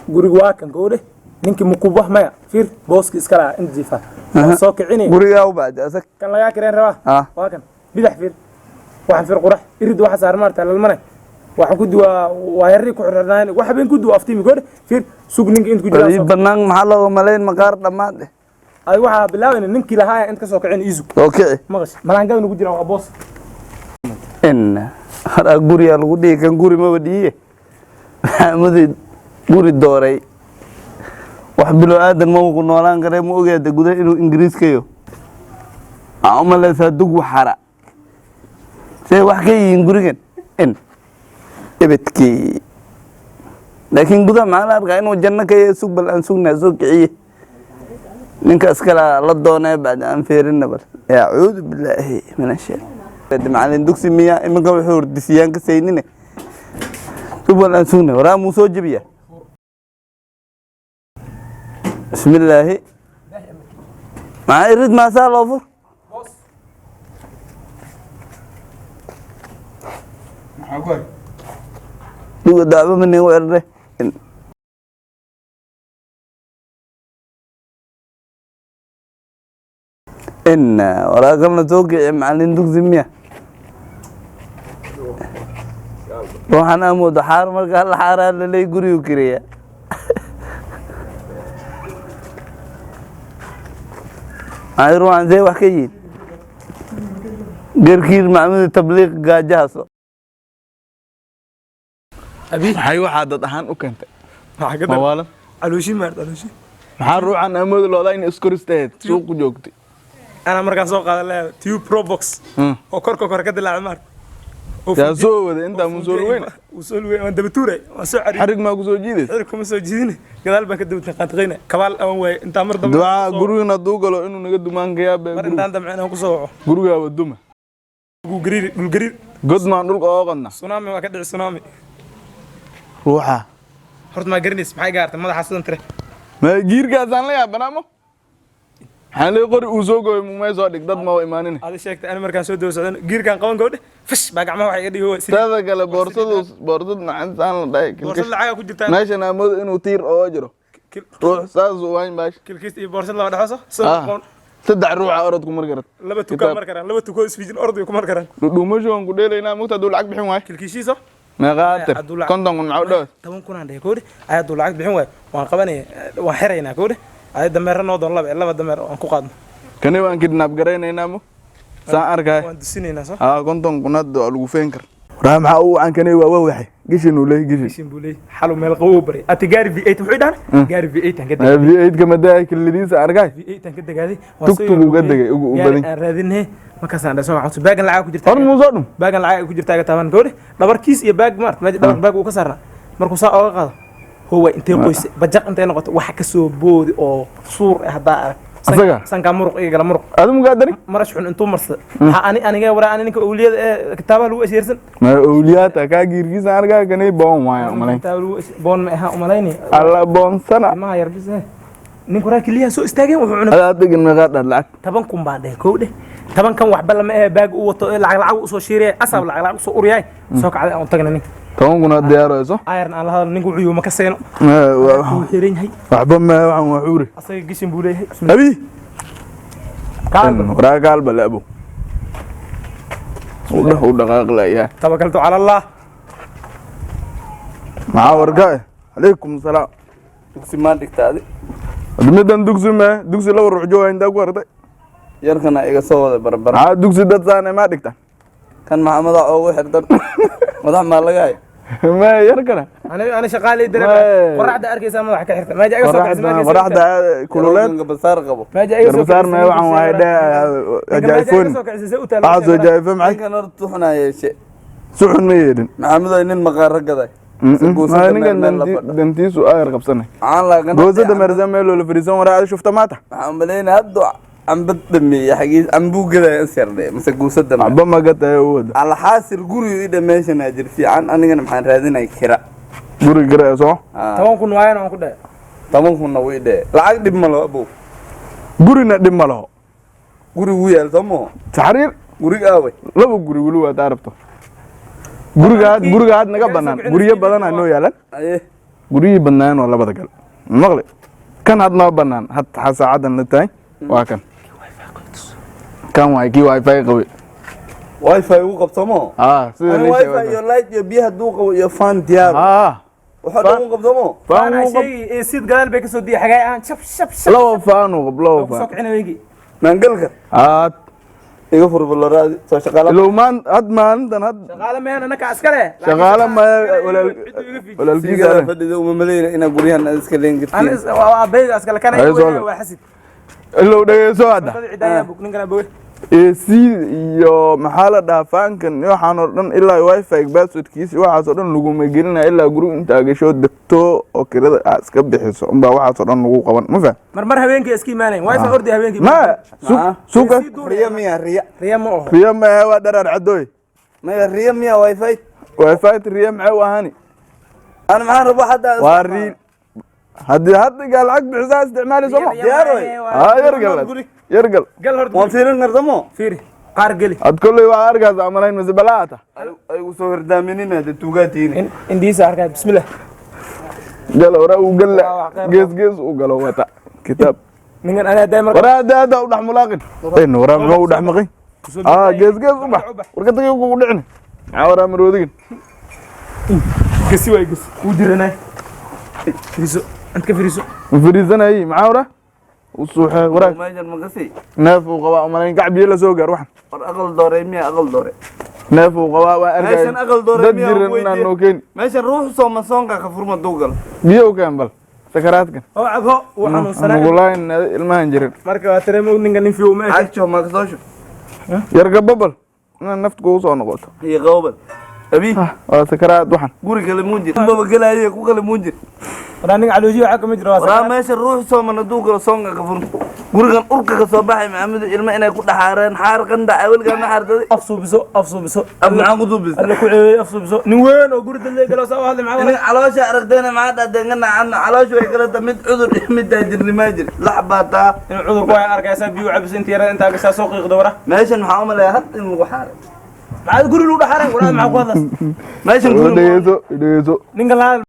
Guriga waa kan gowdhe. Ninkii mukuba maya, fiir, booski iska lahaa inta jiifa. Waan soo kicini. Gurigaa u bacdi asag. Kan lagaa kireen rabaa. Waa kan bidax, fiir, waxaan fiir qurax irid waxa saar maarta lalmane waxaan ku duwaa waa yarri ku xirnaan wax habeen ku duwa aftiimi gowdhe. Fiir, sug, ninka inta ku jira. Ii banaan maxaa looga malayn maqaar dhammaad eh? Ay, waxaa bilaabayna ninkii lahaa inta ka soo kicin iisu. Soo kici. Maqash malaangada nugu jira waa boos. In haraa guriyaa lagu dhihi kan guri maba dhiiye, maxaamudi guri dooray wax bilo aadan ma ku noolaan kare. Ma ogaada gudaha inuu ingiriiskayo? Waxaa u malaysaa dug waxara see wax ka yihiin gurigan in ebedkii, laakiin gudaha maxaa la arkaa inuu janno ka yahay. Sug bal, aan sugnaa, soo kiciye ninka iskala la doonee bacdi aan fiirina bal. Yacuudu billaahi min ashaytaan. Macalin dugsi miya iminka wuxuu hordisiyaan ka saynine? Sug bal, aan sugna. Waraa muu soo jebiya? Bismillaahi, maxaa irid maasaa loo fur? Maxaa ku hay? Duga dacbo ma nin weerare. In waraaqalna soo kici. Macalin dugsi miya? Ruuxan amoodo xaar markaa la xaaraa laley gurigu kireeya. Maxay ruuxan see wax ka yihiin? Garkiir macmudu tabliiq gaajahaso. Abi. Maxay waxaa dad ahaan u keentay? Maxaa ka dar? Mawaalan. Calooshi maarta, calooshi. Maxaa ruuxan amoodi loodaa in iskoristaheed suuqu joogtay? Anaa markaan soo qaadan leeyahay tube probox oo korka kore ka dilaacay maarta. Oo Yaa soo wada intaa muu soo lugeyn? Wuu soo lugeyn, waan daba tuuray, waan soo cariyay. Xarig maa ku soo jiidays? Xarig kuma soo jiidin, gadaal baan ka daba qaantiqayna, kabaal aan waayay intaa mar dambe. Ducaa gurigan hadduu galo inuu naga dumaan ka yaabee. Mar intaan damce inaan ku soo waco. Gurigaaba duma. Guu gariiri, dhul gariir. God maan dhulka oo qadna. Tsunami waa ka dhici, tsunami. Ruuxa. Horta maa garanaysa maxay gaartay madaxa sidan tire? Ma giirkaasaan la yaabanaamo, maxaa lee qori uu soo gooyay mumay soo dhig dad ma imaanin. Adi sheegtay, ani markaan soo daba socdan giirkaan qaban gabadhe fash baa gacmaha waxa iga dhigi way. Taada kale boorsadu boorsad macansaan la dhahay. Boorsad lacagaa ku jirtaa. Meeshan aamoodo inuu tiir oo jiro ruux saas uu wayn baash. Kilkiis iyo boorsad laba dhexooso sida qoon. Saddex ruuxa orod ku mari karta. Laba tukaan Kitaab. Mar karaan laba tukoo isfiijin orod way ku mar karaan. Dhudhuumasho waan ku dheelaynaa mugta hadduu lacag bixin waayo. Kilkiishiiso. Meeqaa tir? Hadduu lacag- 50,000 maxaa u dhawaad? 10,000 aan dhahay koodhe, ayaaduu lacag bixin waayo waan qabanaya, waan xiraynaa koodhe, ay dameero noo doon, laba laba dameer oo aan ku qaadno. Kani waan kidnap garaynaynaa mo saan arkay. Waan dusinaynaa soo. Haa, 50,000 hadda waa lagu feen kar. Waraa maxaa u wacan kani? Waa waxay gishin uu leeyahay gishin. Shin buu leeyahay, xalu meel qabow baray ati gaari V8 wuxuu dhahan gaari V8 aan ka degay. V8 kama daay killidiisa arkay. V8 aan ka degaaday. Tugtug uga degay, ugu u badan. Aan raadinay markaasaan dhahay soo cunto baagan lacag ku jirta. Hor muu soo dhum. Baagan lacag ay ku jirta aga taaban gabadhe dhabarkiis iyo baag maarta meesha dhabar baag uu ka saarnaa markuu saa ooga qaado huwa intay qoyse bajaq intay noqoto waxa ka soo boodi oo suur ah haddaa arag. Asaga? Sankaa muruq iga gala muruq. Adigu mugaa dari? Marash xun intuu marsada maxaa ani aniga waraa ani ninka owliyada ee kitaabaha lagu ashiirsan. Ma owliyaata kaa giirkiisa arkaa kani boon waayo umalayn. Kitaaba lagu boon ma aha umalayni. Alla boonsana. Ilmaha yar bis eh ninku waraa keliyaha soo istaageen wuxuu cunay. Adaa degan meeqaa dhad lacag? 10,000 baan dhahay kow dheh, 10 kan waxba lama ahe, baag u wato ee lacag lacag usoo shiiraya asaab lacag lacag usoo uriyay soo kacday aan u tagna ninka. 10,000 aad diyaarayso. Ayarna aan la hadal ninku wuxuu ma ka seeno wuu xiran yahay. Waxba ma waxaan waa xuure. Asaga gishin buu leeyahay. Bismillah. Abi. Kaalba. Waraa kaalba le abo u dhah u dhaqaaq layaa. Tawakaltu cala allah. Maxaa warka? Calaykum salaam. Dugsi maan dhigta adi? Hadda midan dugsi ma dugsi laba ruux jooga intaa ku artay. Yarkana iga soo wada barbara. Maxaa dugsi dad saane maa dhigta? Kan maxaa madax oogu xirtan? Madax maa laga hay? Ma yarkana. Ani shaqaaley dareema. Wey. Qoraxda arkaysaa madaxa ka xirta maaja iga soo kacsan. Qoraxda qoraxda kululeed. Gabasaar qabo. Maaja iga soo. Garbasaar ma waxaan waaye dheh ajaa'ifoon waxaa soo jaa'ifo maxay? Ninkan horta suxunaa yeeshe. Suxun ma yeelin. Maxamedoy nin maqaaro gaday. Goosada Ninkan meel la fadho. Dantiisu aayar qabsanay. Aan laagan. Goosada meersa meel loola fadhiisan waraa adi shufta maata. Waxaan malaynaa haddu cambad dhameeyey xagiis cambuu gadaya in sardhe mise goosada meel. Waxba magataya u wada. Alxaasil guriga ii dhameyshan ajir fiican, anigana maxaan raadinay kira. Guri garaya soo. 10,000 waayana waan ku dhahay. 10,000-na way dhee, lacag dhib ma loo abow. Gurina dhib ma laho. Guri wuu yaal soo. Taxriir. Guriga aaway? Laba guri weli waad arabto. Guriga had, guriga had naga banaan, guryo badanaa noo yaalan. Aye. Guryihii badnaayeen waa labada gal maqli, kan had noo banaan had saacadan la tahay waa kan, kan waay kii wifi qabay. Wifi ugu qabsamo. Ah, sida Ani lii wifi sheegay. Iyo light iyo biyaha hadduu qabo iyo fan diyaar. Waxaa dhan u qabsamo. Fan Anaa uu qab. sheegi siid gadaal bay kasoo diya xagaay aan shab shab shab. Laba fan uu qab, laba kusoo fan. Kicina weyngi. Maangalka. Iga fur baloraadi soo shaqaala. Ilow maan had maalintan had. Shaqaale meen anaka askale. Shaqaale ma walaalkiisa Siigada leh. Fadhida uma malayna inaa guryahan aad iska leen kartiin. Waa abayga askale kana. Ay, soo gal. Waa xasid. Ilow dhegeyso hadda. Dad cidaaya bug ninkana boge. AC iyo maxaa la dhahaa faankan iyo waxaan oo dhan ilaa wifi passwordkiisa iyo waxaas oo dhan laguma gelinaya ilaa guriga intaa gasho degto oo kirada aad iska bixiso unbaa waxaas oo dhan lagu qaban, ma faham? Mar mar habeenkii iska imaanayn wifi ordi habeenkii. Ma suug suuga. Riya miya, riya? Riya ma oho. Riya ma waa dharaar cadooy. Maya, riya miya wifi? Wifi riya maxay u ahaani? Ana maxaan rabo hadda? Waa riil haddii haddigaa lacag bixisaa isticmaali sooma. Diyaar way. Haa, yargal yargal. Gal horta. Waan fiirin kartamo. Fiiri qaar geli. Ad kolley waxaa arkaysa amalayn mise balaata. Aygu soo hordaaminina de tuugaatiini. Indiisa arkay, bismillah. Galo waraa uu galla. Waa wax khayr. Gees gees uu galo wata kitaab. Ninkan anaa daay marka. Waraa hadda hadda u dhex mulaaqin en waraa muxuu u dhex maqin? Gees gees u bax, warka tagay kugu dhicin, maxaa waraa maroodigin? Gasi waay gasi wuu diranay, firiso ant ka firiso. Ma fariisanayay, maxaa waraa u suuxee waraa? Meeshan makasi. Neef uu qabaa umalayn, gac biyo la soo gaar waxan. War aqal doorey miya, aqal doore? Neef uu qabaa waa arkay. Meeshan aqal doorey dad miyaa jiran weydiiye? inaan noo keeni. Meeshan ruux sooma soonka ka furma duugal. Biyo u keen bal sakaraadkan. Oo cabho wuu xanuunsanaa. Nugulayn ilmahan jirin. Marka waa tareemo ninkan nin fiyo uma eke. Cagjo ma kasoo shub. Yarka babal inaan naftu kugu soo noqoto. Iyo qawbal abi. Waa sakaraad waxan. Guri kale muu jir baba gelaaye ku kale muu jir. Waraa ninka caloojiya waxaa kama jiro waa waraa sakaraad. Meesha ruux soomana duugalo soonka ka furma, gurigan urka ka soo baxay Maxamedu ilma inay ku dhaxaareen xaar qandac weligaa ma xaarsaday. Af suubiso, af suubiso. Af maxaan ku duubisa? Alla ku ceebeeyey, af suubiso, nin weyn oo guri dadley galo saa u hadlay maxaa Inin waraa? Caloosha aragteena maxaa dhahdeen ganacan caloosha way kala ta mid cudur iyo mid taajirnimaa jir lax baa taa. Inuu cudur ku haya arkaysaa, biyo cabis inta yara intaa gashaa soo qiiqda wara. Meeshan maxaa umaleeya had in lagu xaaray. Maxaa guri lagu dhaxaray waraa, maxaa ku hadlas? Meeshan guri Dhegeyso, dhegeyso. Ninkan la hadal.